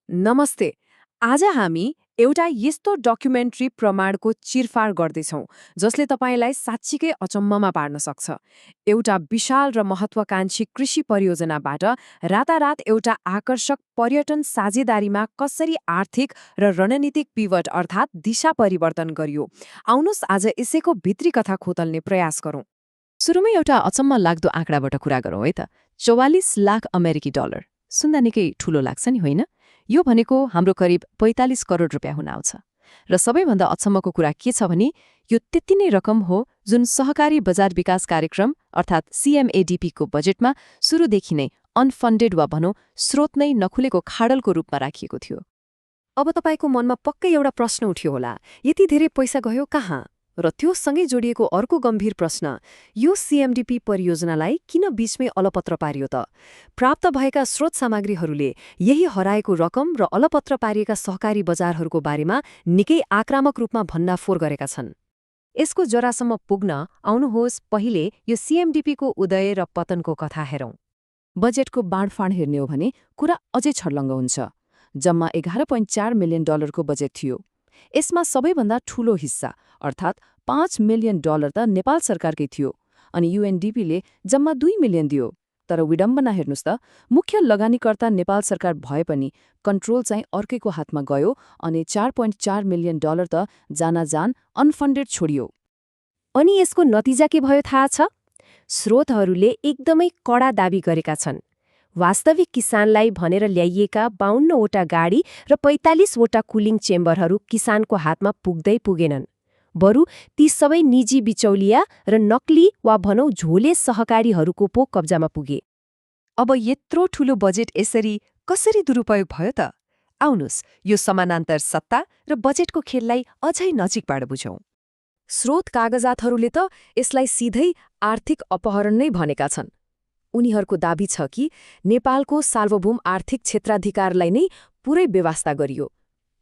नमस्ते। आज हामी एउटा यस्तो डकुमेन्ट्री प्रमाणको चिरफार गर्दैछौँ जसले तपाईँलाई साँच्चीकै अचम्ममा पार्न सक्छ। एउटा विशाल र महत्वाकांक्षी कृषि परियोजनाबाट रातारात एउटा आकर्षक पर्यटन साझेदारीमा कसरी आर्थिक र रणनीतिक पिभट अर्थात् दिशा परिवर्तन गरियो। आउनुहोस् आज यसैको भित्री कथा खोतल्ने प्रयास गरौँ। सुरुमै एउटा अचम्म लाग्दो आँकडाबाट कुरा गरौँ है त। 44 लाख अमेरिकी डलर सुन्दा निकै ठूलो लाग्छ नि, होइन? यो भनेको हाम्रो करिब 45 करोड रुपियाँ हुन आउँछ। र सबैभन्दा अचम्मको कुरा के छ भने यो त्यति नै रकम हो जुन सहकारी बजार विकास कार्यक्रम अर्थात् CMADP को बजेटमा सुरुदेखि नै अनफन्डेड वा भनौँ स्रोत नै नखुलेको खाडलको रूपमा राखिएको थियो। अब तपाईँको मनमा पक्कै एउटा प्रश्न उठ्यो होला, यति धेरै पैसा गयो कहाँ? र त्यो सँगै जोडिएको अर्को गम्भीर प्रश्न, यो CMDP परियोजनालाई किन बीचमै अलपत्र पारियो त? प्राप्त भएका स्रोत सामग्रीहरूले यही हराएको रकम र अलपत्र पारिएका सहकारी बजारहरूको बारेमा निकै आक्रामक रूपमा भण्डाफोर गरेका छन्। यसको जरासम्म पुग्न आउनुहोस् पहिले यो CMDP को उदय र पतनको कथा हेरौँ। बजेटको बाँडफाँड हेर्ने हो भने कुरा अझै छर्लङ्ग हुन्छ। जम्मा 11.4 मिलियन डलरको बजेट थियो। यसमा सबैभन्दा ठूलो हिस्सा अर्थात् 5 मिलियन डलर त नेपाल सरकारकै थियो अनि UNDP ले जम्मा 2 मिलियन दियो। तर विडम्बना हेर्नुस् त, मुख्य लगानीकर्ता नेपाल सरकार भए पनि कन्ट्रोल चाहिँ अर्कैको हातमा गयो अनि 4.4 मिलियन डलर त जानाजान अनफन्डेड छोडियो। अनि यसको नतिजा के भयो थाहा छ? स्रोतहरूले एकदमै कडा दाबी गरेका छन्। वास्तविक किसानलाई भनेर ल्याइएका 52वटा गाडी र 45वटा कुलिङ चेम्बरहरू किसानको हातमा पुगेनन्। बरु ती सबै निजी बिचौलिया र नक्ली वा भनौँ झोले सहकारीहरूको पो कब्जामा पुगे। अब यत्रो ठूलो बजेट यसरी कसरी दुरुपयोग भयो त? आउनुहोस् यो समानान्तर सत्ता र बजेटको खेललाई अझै नजिकबाट बुझौँ। स्रोत कागजातहरूले त यसलाई सिधै आर्थिक अपहरण नै भनेका छन्। उनीहरूको दाबी छ कि नेपालको सार्वभौम आर्थिक क्षेत्राधिकारलाई नै पुरै बेवास्ता गरियो।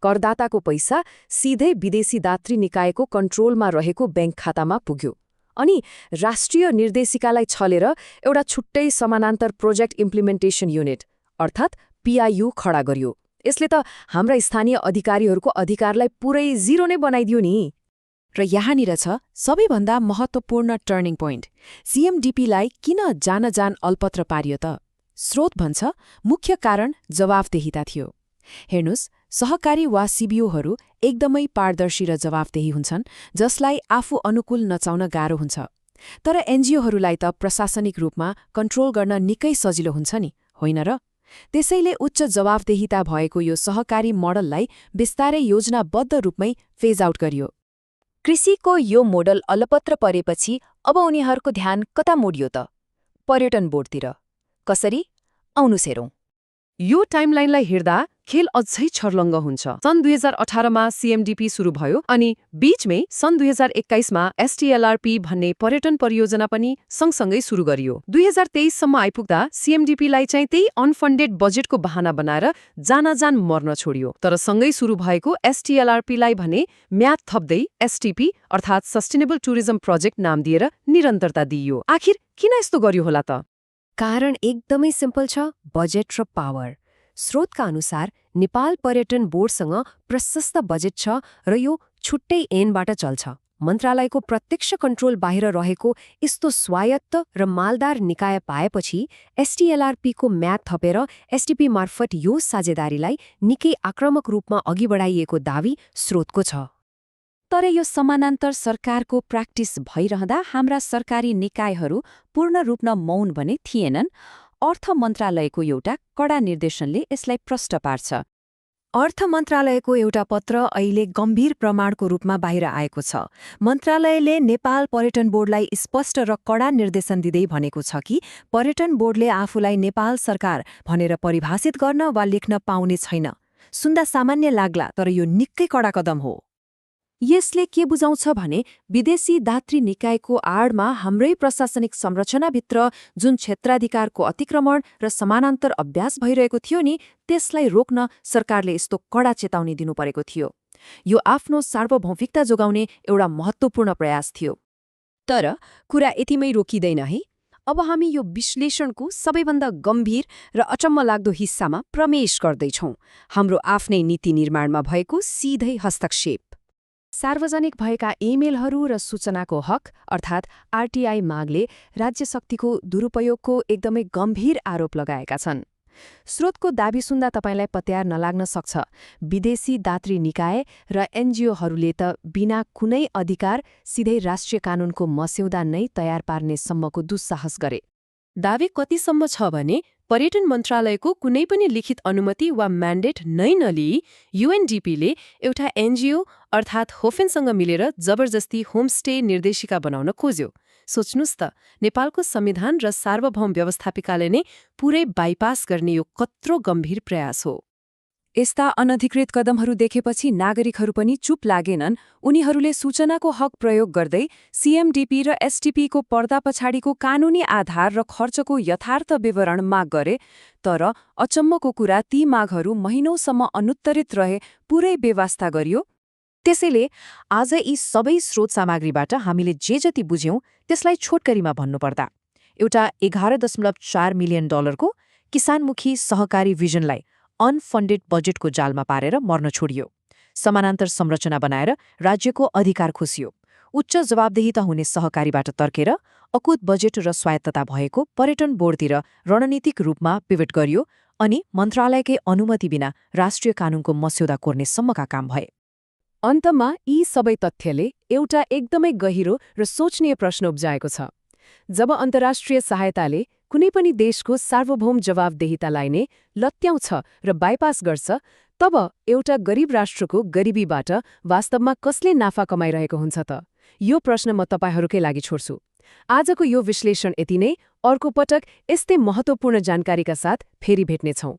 करदाताको पैसा सिधै विदेशी दात्री निकायको कन्ट्रोलमा रहेको ब्याङ्क खातामा पुग्यो अनि राष्ट्रिय निर्देशिकालाई छलेर एउटा छुट्टै समानान्तर प्रोजेक्ट इम्प्लिमेन्टेसन युनिट अर्थात् PIU खडा गरियो। यसले त हाम्रा स्थानीय अधिकारीहरूको अधिकारलाई पुरै जिरो नै बनाइदियो नि। र यहाँनिर छ सबैभन्दा महत्त्वपूर्ण टर्निङ पोइन्ट। CMDP-लाई किन जान अल्पत्र पारियो त? स्रोत भन्छ मुख्य कारण जवाफदेहिता थियो। हेर्नुस्, सहकारी वा CBOहरू एकदमै पारदर्शी र जवाफदेही हुन्छन् जसलाई आफू अनुकूल नचाउन गाह्रो हुन्छ। तर NGOहरूलाई त प्रशासनिक रूपमा कन्ट्रोल गर्न निकै सजिलो हुन्छ नि, होइन र? त्यसैले उच्च जवाफदेहिता भएको यो सहकारी मोडललाई बिस्तारै योजनाबद्ध रूपमै फेज आउट गरियो। कृषिको यो मोडल अलपत्र परेपछि अब उनीहरूको ध्यान कता मोडियो त? पर्यटन बोर्डतिर। कसरी? आउनुहोस् हेरौँ। यो टाइमलाइनलाई हेर्दा खेल अझै छर्लङ्ग हुन्छ। सन् 2018मा CMDP सुरु भयो अनि बीचमै सन् 2021मा STLRP भन्ने पर्यटन परियोजना पनि सँगसँगै सुरु गरियो। 2023सम्म आइपुग्दा CMDP-लाई चाहिँ त्यही अनफन्डेड बजेटको बहाना बनाएर जानाजान मर्न छोडियो। तर सँगै सुरु भएको STLRP-लाई भने म्याद थप्दै STP अर्थात् सस्टेनेबल टुरिज्म प्रोजेक्ट नाम दिएर निरन्तरता दिइयो। आखिर किन यस्तो गर्यो होला त? कारण एकदमै सिम्पल छ, बजेट र पावर। स्रोतका अनुसार नेपाल पर्यटन बोर्डसँग प्रशस्त बजेट छ र यो छुट्टै ऐनबाट चल्छ। मन्त्रालयको प्रत्यक्ष कन्ट्रोल बाहिर रहेको यस्तो स्वायत्त र मालदार निकाय पाएपछि STLRP को म्याद थपेर STP मार्फत यो साझेदारीलाई निकै आक्रामक रूपमा अघि बढाइएको दावी स्रोतको छ। तर यो समानान्तर सरकारको प्र्याक्टिस भइरहँदा हाम्रा सरकारी निकायहरू पूर्ण रूपमा मौन भने थिएनन्। अर्थ मन्त्रालयको एउटा कडा निर्देशनले यसलाई प्रष्ट पार्छ। अर्थ मन्त्रालयको एउटा पत्र अहिले गम्भीर प्रमाणको रूपमा बाहिर आएको छ। मन्त्रालयले नेपाल पर्यटन बोर्डलाई स्पष्ट र कडा निर्देशन दिँदै भनेको छ कि पर्यटन बोर्डले आफूलाई नेपाल सरकार भनेर परिभाषित गर्न वा लेख्न पाउने छैन। सुन्दा सामान्य लाग्ला, तर यो निकै कडा कदम हो। यसले के बुझाउँछ भने विदेशी दात्री निकायको आडमा हाम्रै प्रशासनिक संरचनाभित्र जुन क्षेत्राधिकारको अतिक्रमण र समानान्तर अभ्यास भइरहेको थियो नि, त्यसलाई रोक्न सरकारले यस्तो कडा चेतावनी दिनुपरेको थियो। यो आफ्नो सार्वभौमिकता जोगाउने एउटा महत्त्वपूर्ण प्रयास थियो। तर कुरा यतिमै रोकिँदैन है। अब हामी यो विश्लेषणको सबैभन्दा गम्भीर र अचम्म लाग्दो हिस्सामा प्रवेश गर्दैछौँ, हाम्रो आफ्नै नीति निर्माणमा भएको सिधै हस्तक्षेप। सार्वजनिक भएका इमेलहरू र सूचनाको हक अर्थात् आरटीआई मागले राज्य शक्तिको दुरुपयोगको एकदमै गम्भीर आरोप लगाएका छन्। स्रोतको दाबी सुन्दा तपाईलाई पत्यार नलाग्न सक्छ। विदेशी दात्री निकाय र एनजिओहरूले त बिना कुनै अधिकार सिधै राष्ट्रिय कानूनको मस्यौदा नै तयार पार्ने सम्मको दुस्साहस गरे। दावी कतिसम्म छ भने पर्यटन मन्त्रालयको कुनै पनि लिखित अनुमति वा म्यान्डेट नै नलिई यूएनडीपीले एउटा एनजिओ अर्थात् होफेनसँग मिलेर जबरजस्ती होमस्टे निर्देशिका बनाउन खोज्यो। सोच्नुस् त, नेपालको संविधान र सार्वभौम व्यवस्थापिकाले नै पुरै बाइपास गर्ने यो कत्रो गम्भीर प्रयास हो। यस्ता अनधिकृत कदमहरू देखेपछि नागरिकहरू पनि चुप लागेनन्। उनीहरूले सूचनाको हक प्रयोग गर्दै सीएमडीपी र एसटीपीको पर्दा पछाडिको कानूनी आधार र खर्चको यथार्थ विवरण माग गरे। तर अचम्मको कुरा, ती मागहरू महिनौसम्म अनुत्तरित रहे, पुरै बेवास्ता गरियो। त्यसैले आज यी सबै स्रोत सामग्रीबाट हामीले जे जति बुझ्यौं त्यसलाई छोटकरीमा भन्नुपर्दा, एउटा 11.4 मिलियन डलरको किसानमुखी सहकारी विजनलाई अनफन्डेड बजेटको जालमा पारेर मर्न छोडियो। समानान्तर संरचना बनाएर राज्यको अधिकार खोसियो। उच्च जवाबदेहिता हुने सहकारीबाट तर्केर अकुत बजेट र स्वायत्तता भएको पर्यटन बोर्डतिर रणनीतिक रूपमा पिभट गरियो अनि मन्त्रालयकै अनुमति बिना राष्ट्रिय कानूनको मस्यौदा कोर्ने सम्मका काम भए। अन्तमा यी सबै तथ्यले एउटा एकदमै गहिरो र सोचनीय प्रश्न उब्जाएको छ। जब अन्तर्राष्ट्रिय सहायताले कुनै पनि देशको सार्वभौम जवाबदेहितालाई नै लत्याउँछ र बाइपास गर्छ, तब एउटा गरिब राष्ट्रको गरिबीबाट वास्तवमा कसले नाफा कमाइरहेको हुन्छ त? यो प्रश्न म तपाईहरूकै लागि छोड्छु। आजको यो विश्लेषण यति नै। अर्को पटक यस्तै महत्त्वपूर्ण जानकारीका साथ फेरि भेट्नेछौँ।